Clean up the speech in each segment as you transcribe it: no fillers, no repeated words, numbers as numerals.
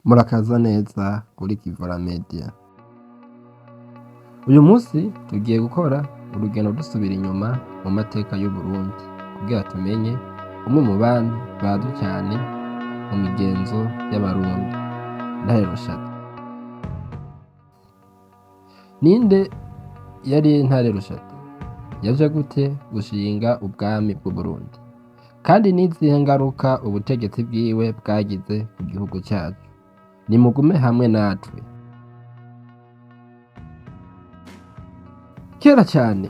Murakaza neza kuri Kivura Media. Uyu munsi tugiye gukora urugendo dusubira inyuma mu mateka y'Uburundi kugira tumenye umwe mu bami bazwi cyane mu migenzo y'Abarundi, Ntare Rushatsi. Ninde yari Ntare Rushatsi? Yaje gute gushinga ubwami bw'Uburundi? Kandi n'izihe ngaruka ubutegetsi bwiwe bwagize ku gihugu cyacu? Nimugume hamwe natwe. Kera cyane,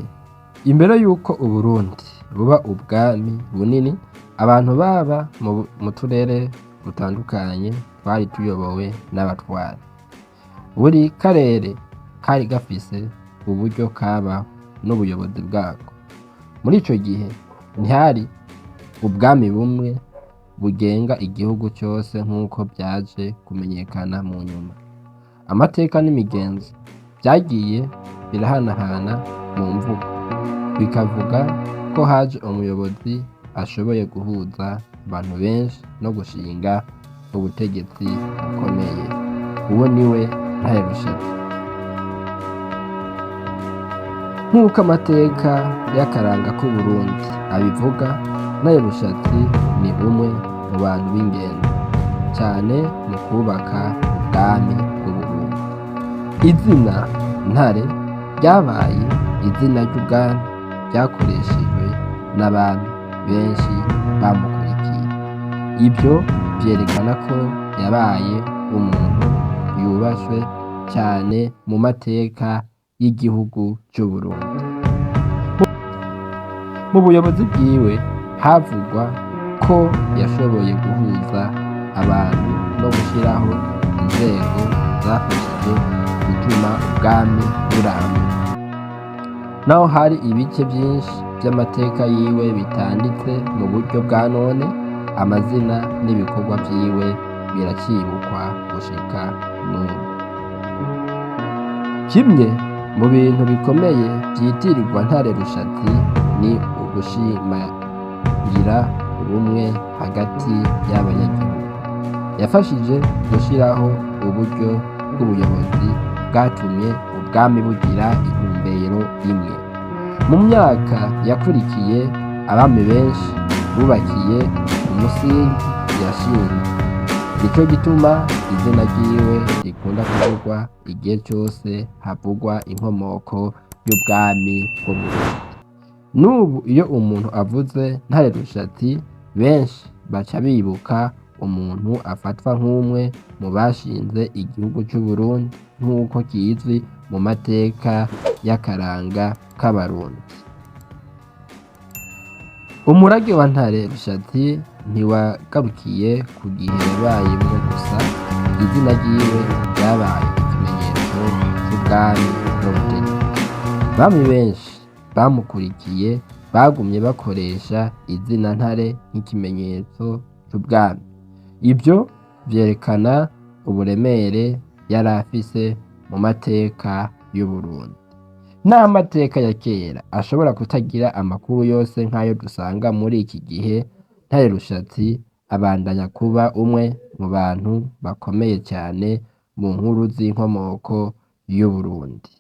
imbere y'uko Uburundi buba ubwami bunini, abantu baba mu turere dutandukanye twari tuyobowe n'abatware. Buri karere kari gafise uburyo kabaho n'ubuyobozi bwako. Muri ico gihe ntihari ubwami bumwe bugenga igihugu cyose nk'uko byaje kumenyekana mu nyuma. Amateka n'imigenzo byagiye birahanahana mu mvugo, bikavuga ko haje umuyobozi ashoboye guhuza abantu benshi no gushinga ubutegetsi bukomeye. Uwo niwe Ntare Rushatsi. Nk'uko amateka y'akaranga k'Uburundi abivuga, Ntare Rushatsi ni umwe mu bantu b'ingenzi cyane mu kubaka ubwami bw'Uburundi. Izina Ntare ryabaye izina ry'ubwami ryakoreshejwe n'abami benshi bamukurikiye. Ibyo vyerekana ko yabaye umuntu yubashwe cyane mu mateka y'igihugu c'Uburundi. Mu buyobozi bwiwe havugwa ko yashoboye guhuza abantu no gushyiraho inzego zafashije gutuma ubwami buramba. Naho hari ibice byinshi by'amateka yiwe bitanditse mu buryo bwa none, amazina n'ibikorwa vyiwe biracibukwa gushika n'ubu. Kimwe mu bintu bikomeye vyitirirwa Ntare Rushatsi ni ugushimangira ubumwe hagati y'abanyagihugu. Yafashije gushiraho uburyo bw'ubuyobozi bwatumye ubwami bugira intumbero imwe. Mu myaka yakurikiye, abami benshi bubakiye umusingi yashinze. Nico gituma izina ryiwe rikunda kuvugwa igihe cose havugwa inkomoko y'ubwami bw'Uburundi. N'ubu iyo umuntu avuze Ntare Rushatsi, benshi baca bibuka umuntu afatwa nk'umwe mu bashinze igihugu c'Uburundi nk'uko kizwi mu mateka y'akaranga k'Abarundi. Umurage wa Ntare Rushatsi ntiwagarukiye ku gihe yabayemwo gusa, izina ryiwe ryabaye ikimenyetso c'ubwami n'ubutegetsi. Abami benshi bamukurikiye bagumye bakoresha izina Ntare nk'ikimenyetso c'ubwami. Ibyo vyerekana uburemere yari afise mu mateka y'Uburundi. N'aho amateka ya kera ashobora kutagira amakuru yose nk'ayo dusanga muri iki gihe, Ntare Rushatsi abandanya kuba umwe mu bantu bakomeye cyane mu nkuru z'inkomoko y'Uburundi.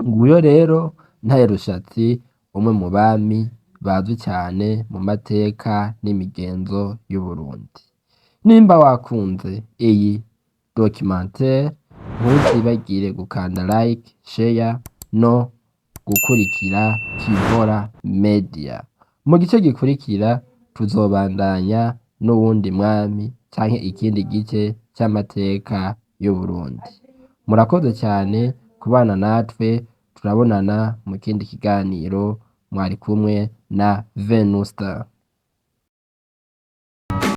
Nguyo rero Ntare Rushatsi, umwe mu bami bazwi cyane mu mateka n'imigenzo y'Uburundi. Nimba wakunze iyi documentaire, ntuzibagire gukanda like, share no gukurikira Kivora Media. Mu gice gikurikira tuzobandanya n'uwundi mwami canke ikindi gice c'amateka y'Uburundi. Murakoze cyane kubana natwe, turabonana mu kindi kiganiro. Mwari kumwe na Venusta.